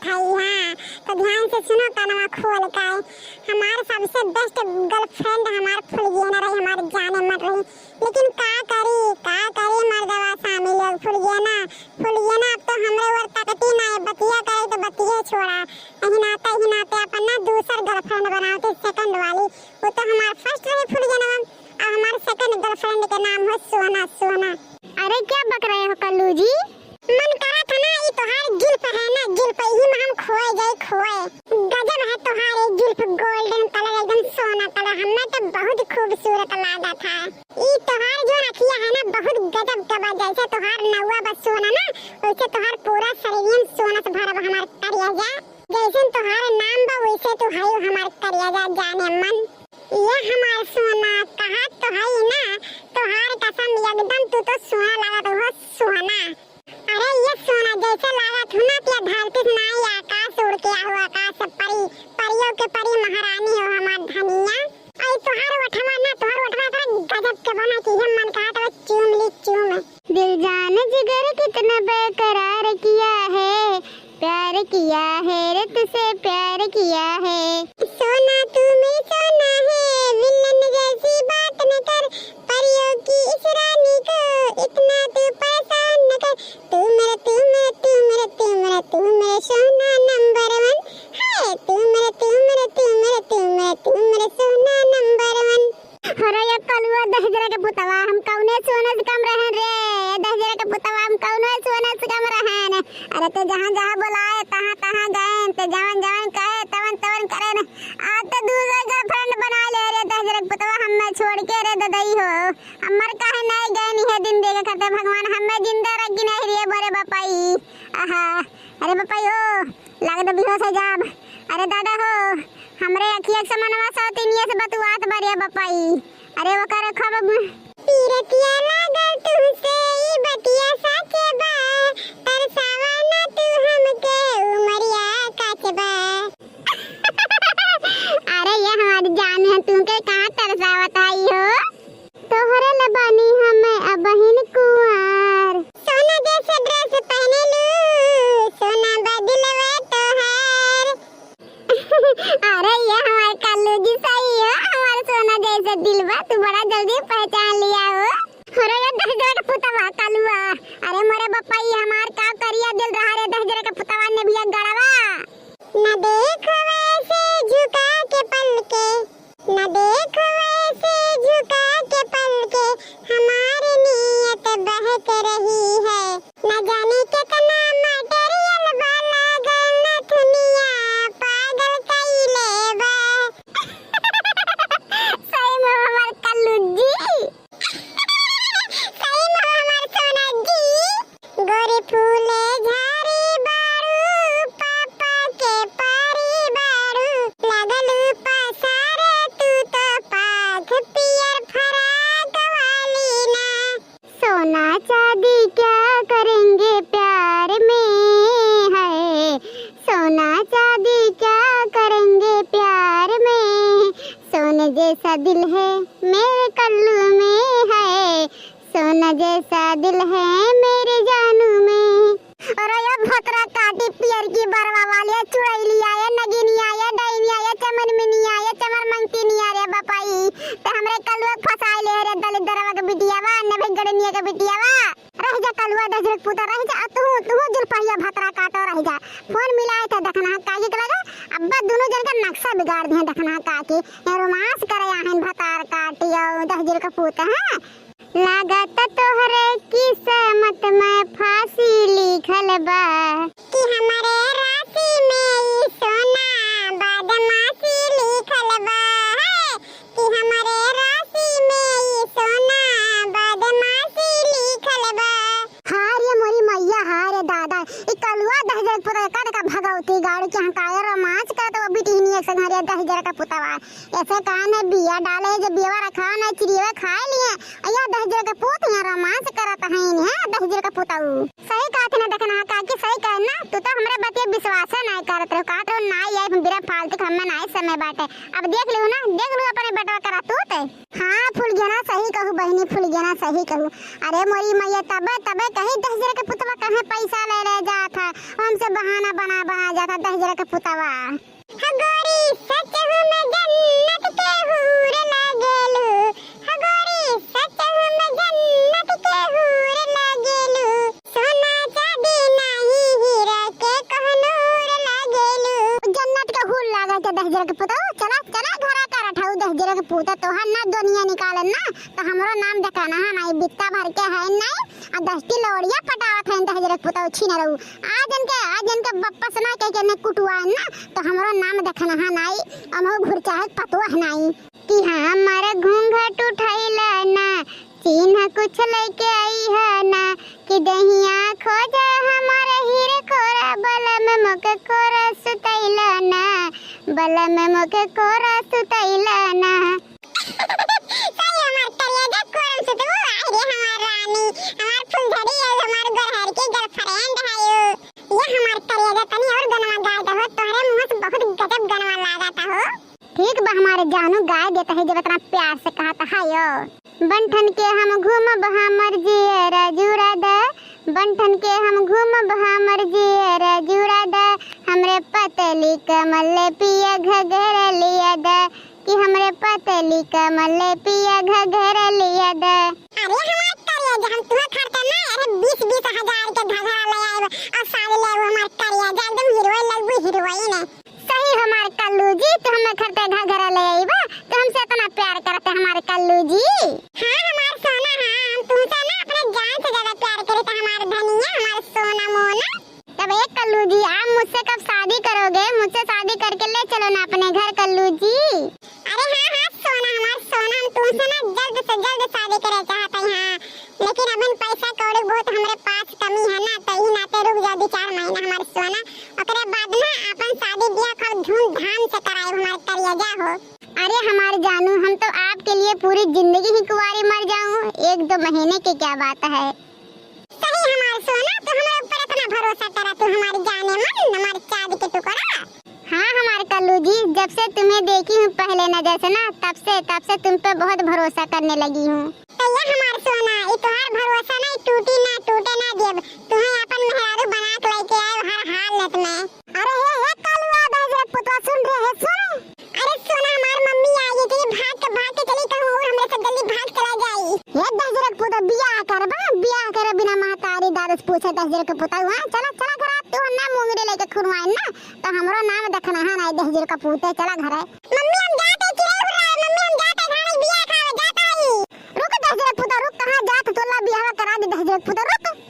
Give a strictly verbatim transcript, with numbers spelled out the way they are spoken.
है, हाँ। तो ध्यान से सुनो कानवा खोल के। हमार सबसे best girlfriend हमार फुलगेना रही, हमार जाने मन रही। लेकिन का करी, का करी मर्दवा सामी लोग, फुलगेना, फुलगेना अब तो हमरे ओर तकती ना है, बतिया करे तो बतिये छोड़ा। यही नाते, यही नाते अपन ना दूसर girlfriend बनावती, second वाली। वो तो हमार first रही फुलगेनवा, अब हमार second girlfriend के नाम हो सोना, सोना। अरे क्या बक रहे हो कल्लू जी? मन करत है ना, ई तोहार जुल्फ है ना, जुल्फ, इही में हम खोए जाई, खोए। गजब है तोहार ई जुल्फ, golden colour, एकदम सोना colour, हमें तो बहुत खूबसूरत लागत है। ई तोहार जो अँखिया है ना, बहुत गजब के बा, जैसे तोहार नौवा बा सोना ना, वैसे तोहार पूरा शरीर सोना से भरब हमार करेजा। जैसन तोहार नाम बा, वैसे तू हयू हमार करेजा जाने मन। ये हमार सोना, कहत तो हई ना, तोहार कसम, एकदम तू तो सोना लागत हो, सोना। अरे ये सोना, जैसे लागत हो ना कि धरती से नाई, आकाश उड़ के आओ, आकाश से परी, परियों के परी महारानी हो हमार धनिया। आई तोहार ओठवा ना, तोहार ओठवा इतना गजब के बना कि ये मन कहत हो चूम ली, चूम। दिल जान जिगर कितना बेकरार किया है, प्यार किया है रे, तुझसे प्यार किया है। सोना तू मेरा सोना है, विलन जैसी बात न कर, परियों की इस रानी को इतना तू परेशान न कर। तू मेरा, तू मेरा, तू मेरा, तू मेरा, तू मेरा सोना number one है। तू मेरा, तू मेरा, तू मेरा, तू मेरा, तू मेरा सोना number one। अरे ये कलुआ दहिजरा के पुतवा, हम कौने सोना से कम रहन रे? ये दहिजरा के पुतवा, हम कौने सोना से कम रहन? अरे ते जहाँ जहाँ बुलाए, तहाँ तहाँ गए, ते जवन जवन कहे, तवन तवन करे न। आज तो दूसरे girlfriend बना ले रे दहिजरा के पुतवा, हमें छोड़ के रे ददई हो। हमार काहे नहीं गए नहीं है दिन देखे खातिर भगवान, हमें जिंदा रखी नहीं रे बड़े बपाई। आहा, अरे बपाई हो, लागत बेहोश हो जाब। अरे दादा हो, हमरे अखिया के समनवा सौतिनिया से बतुआत बा रे बपाई। अरे ओकर खब पीरतिया लागल तुमसे, ई बतिया साचे बा, तरसावा ना तू हमके, उमरिया काचे बा। अरे ये हमारी जान है, तुमके कहाँ तरसावत आई हो? तोहरे ले बानी हमें अबहिन कुंवार। सोना जैसे dress पहने लू, सोना बा दिलवा तोहार। अरे ये हमार कल्लू जी सही हो, हमार सोना जैसे दिल बा, तू बड़ा जल्दी पहचान लिया हो। अरे ये दहिजरा के पुतवा कलुआ, अरे मोरे बप्पा, ई हमार का करिया दिल रहा रे दहिजरा के पुतवा ने भी गड़वा। न देखो वैसे झुका के पलके, न देखो वैसे झुका के पलके, हमारी नीयत बहक रही है। न जाने कितना material वाला गलत दुनिया पागल कइले बा। सही में हमार कल्लू जी। सही में हमार सोना जी। गोरी फूले झाड़ी बारू, पापा के पारी बारू, लागलू पसारे तू तो पाग पियर फराक वाली ना। सोना चांदी क्या करेंगे प्यार में है, सोना चांदी क्या करेंगे प्यार में, सोने जैसा दिल है मेरे कल्लू में है, सोना जैसा दिल है मेरे जानू में। अरे ये भतरा काटी पियर की बरवा वाली, ये चुड़ैलिया, ये नगिनिया, ये डैनिया, ये चमनमिनिया, ये चमर मंगतिनिया रे बपाई, ते हमरे कलुआ के फंसाई ले रे दलित दरवा के बिटियावा, ने भाई गड़निया के बिटियावा। रह जा कलुआ दहिजरा के पुता, रह जा, तू, तू जुल्फहिया भतरा काटो, रह जा। फोन मिलाए थे देखना है काकी के लगे, अब्बा दोनों जन का नक्शा बिगाड़ दिए देखना है काकी। ये रोमांस करे आहन भतार काटियो दहिजरा के पुता, हाँ? लागत तोहरे किस्मत में फांसी लिखल बा। कि हमरे राशि में ई सोना बदमाशी लिखल बा, है। कि हमरे राशि में ई सोना बदमाशी लिखल बा। हाय रे मोरी मैया, हाय रे दादा, ई कलुआ दहिजरा के पुता का भगवती गाड़ी के हंकाए रोमांस करत वो बिटिहनी एक संग हरिया दहिजरा के पुतवा। ऐसे कान है बिया डाले है, जब बियावा रखा ना चिड़िया खाए लिए, अया दहिजरा के पूत यहाँ रोमांस करत हैं, हैं दहिजरा के पुतऊ। सही कहत ना देखना काकी, सही कहे ना, तू तो हमरे बतिया विश्वास नहीं करत रहो, कहत रहो ना ये बिना फालतू के हमें ना समय बाटे। अब देख लियो ना, देख लियो अपने बेटवा करा तू ते। हाँ फुलगेना सही कहू बहिनी, फुलगेना सही कहू। अरे मोरी मैया तबे तबे कही दहिजरा के पुतवा कहे पैसा ले ले जात है, हमसे बहाना बना बना जाता दहिजरा के पुतवा। हो गोरी सचहु में जन्नत के हूर लागेलू, हो गोरी सचहु में जन्नत के हूर लागेलू, सोना चांदी नाही हीरा के कोहनूर लागेलू। जन्नत के हूर लागे के दहिजरा के पुतवा, चला चला घरा का रठऊ दहिजरा के पुतवा, तोहार ना दुनिया निकालन ना, तो हमरो नाम देखा ना है, बित्ता भर के है नहीं, आ दस्ती लौड़िया पटावत है दहिजरा के पुतवा छीन रहू। आज इनके, आज इनके बप्पस ना कह के ने कुटुआ ना, तो हमरो नाम देखना है नाई, हमहू घुरचाहे पतोह नाई। कि हमर घूंघट उठैला ना, चिन्ह कुछ लैके अइहा ना, कि दहिया खोजा हमर हीर खोरा, बलम मोके कोरा सुतैला ना, बलम मोके कोरा सुतैला ना। सही हमार करेजा कोरम सुतबू, आहि रे हमार रानी, हमार फुलझड़ी और हमार गोरहर के girlfriend है यू। ये हमार करेजा तनी और गनवा गाय दहो, तोहरे मुंह से बहुत गजब गनवा लागत हो। ठीक बा हमारे जानू, गाय देता है जब इतना प्यार से कहत है यो। बंठन के हम घूमब हमर जियरा जुड़ा दा, बंठन के हम घूमब हमर जियरा जुड़ा दा, हमरे पतली कमर ले पिया घघरा लिया दा, कि हमरे पतली कमर ले पिया घघरा लिया दा। अरे हमार करेजा, हम तुहे खर्चा ना, अरे बीस बीस हजार के घघरा ले आएब और साड़ी ले आएब हमार करेजा, एकदम हीरोइन लगबू हीरोइन। सही हमार कल्लू जी, तू हमें खर्चा घघरा ले आईबा, तो हमसे इतना प्यार करते हमार कल्लू जी। हाँ हमार सोना, हाँ हम तुमसे ना अपने जान से ज्यादा प्यार करते हमार धनिया, हमार सोना मोना। तब एक कल्लू जी, आप मुझसे कब शादी करोगे? मुझसे शादी करके ले चलो ना अपने घर कल्लू जी। अरे हाँ हाँ सोना, हमार सोना, हम तुमसे ना जल्द से जल्द शादी करे चाहते हैं, लेकिन अभी पैसा कौड़ी बहुत हमरे पास कमी है ना, तो यही नाते रुक जाओ दो चार महीना हमार सोना, ओकरे बाद ना अपन शादी ब्याह खूब धूमधाम से कराए हमार करेजा हो। अरे हमार जानू, हम तो आपके लिए पूरी जिंदगी ही कुंवारी मर जाऊं, एक दो महीने की क्या बात है। सही हमार सोना, तू हमरे ऊपर इतना भरोसा करा, तू हमार जाने मन, हमार चांद के टुकड़ा। हाँ हमार कल्लू जी, जब से तुम्हें देखी हूँ पहले नजर से ना, तब से, तब से तुम पे बहुत भरोसा करने लगी हूँ। तो ये हमार सोना, ई तोहार भरोसा ना टूटी ना, टूटे ना देब। तुम्हें अपन मेहरारू बना के लेके आए हर हालत में। अरे हे, हे कलुआ दहिजरा के पुतवा, सुन रे, हे सुन। अरे सोना, हमार मम्मी आ गई थी, भाग के, भाग के चली कहूँ और हमरे से जल्दी भाग चला जाई। हे दहिजरा के पुतवा, बियाह करबा, बियाह करे बिना महतारी दादा से पूछे दहिजरा के पुतवा, हाँ, चला, चला घर, तू ना मुंगरी लेके खुरवाइन ना, तो हमरो नाम देखना है ना दहिजरा के पुतवा, चला घर। मम्मी हम जाते चिड़ै उड़ रहा है, मम्मी हम जाते धान बियाह खावे जाता ही। रुक दहिजरा के पुतवा, रुक, कहाँ जात तोला बियाह करा दे दहिजरा के पुतवा, रुक।